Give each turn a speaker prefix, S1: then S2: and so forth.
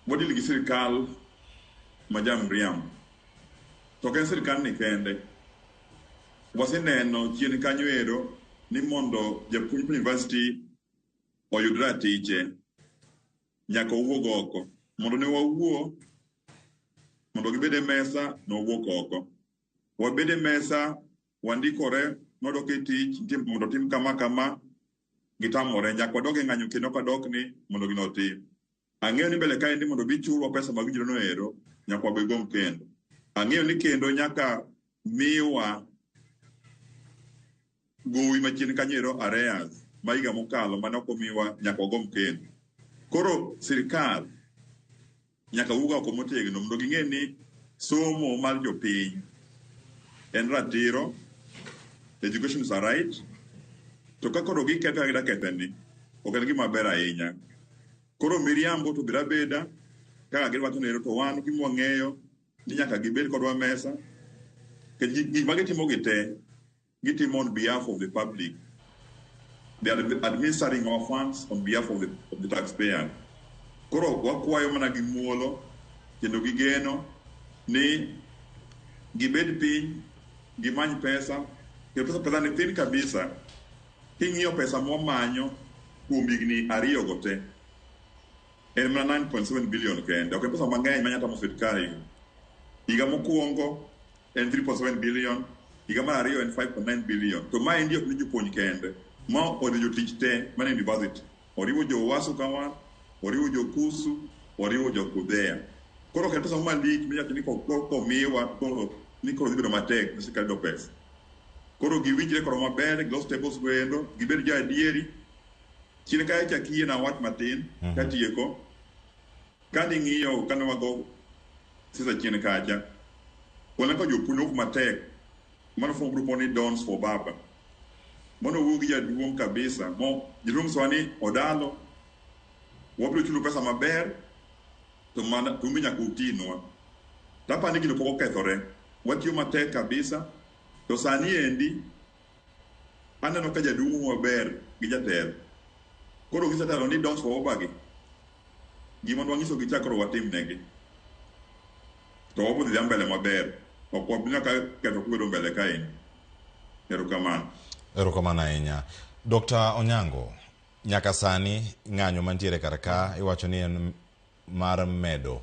S1: Wadil gi sirikal ma jamriambo. To ok en sirikal ni kende. Waseneno chien kanyo ero ni mondo japuonj university oyud ratiche nyaka owuog oko. Mondo ne wawuo mondo gibed e mesa nowuok oko. Wabed e mesa wandikore nodok e tich nitie mondo otim kama kama gitamore nyaka wadog e ng'anyo kendo kadok ni mondo gino otim. Ang'eyo ni mbele kaendi mondo bi chulwa pesa ma winjore no ero nyaka wabe gom kendo. Ang'eyo ni kendo nyaka miwa gowi machien kanyo ero arrears ma higa mokalo mane ok omiwa nyaka wagom kendo. Koro sirikal nyaka wuog oko motegno mondo ging'e ni somo mar jopiny en ratiro, education is a right, to ka koro giketho kaka gida kethe ni, ok en gima ber ahinya. Koro miriambo to bed abeda kaka giwacho ni ero to wan gima wang'eyo ni nyaka gibed kodwa mesa nikech gik ma gitimo gi te gitimo on behalf of the public. They are administering our funds on behalf of the taxpayer. Koro wakwayo mana gi muolo kendo gi geno ni gibed piny gimany pesa kendo pesa pesa ni thin kabisa king'iyo pesa mwamanyo kuom higni ariyo go te en mana 9.7 billion kende ok en pesa mang'eny manya tamo sirikal higa mokwongo en 3.7 billion higa mar ariyo en 5.9 billion to maendi ok ni jopuonj kende ma oriwo jotich te mane university oriwo jo UASU kawan oriwo jo KUSU oriwo jo KUDHEA koro ok en pesa malich miwacho ni komiwa koro ni koro dhi bedo matek ne sirikal yudo pesa koro giwinjre kodwa maber gilos tables go endo gibed jo adieri chien kae chak yie na wach matin katieko kaning'iyo kane wago siasa chien kacha waneno ka jopuonj wuok matek mano form group ni Dons for Baba mano wuok gi jaduong' kabisa mo jaduong' nyisowa ni odalo wabiro chulo pesa maber to mana to un be nyaka utinwa to aparo ni gino pok okethore watiyo matek kabisa to sani endi aneno ka jaduong' wuoyo maber gi jatelo koro gisetelo ni Dons for Baba gi gima nwanyisogi cha koro watim negi to wabiro dhi mbele maber ok wabi nyaka ketho kwedo mbele kaendi erokamano
S2: Erokamano ahinya. Dr. Onyango, nyaka sani ng'anyo mantiere kar ka iwacho ni en mar medo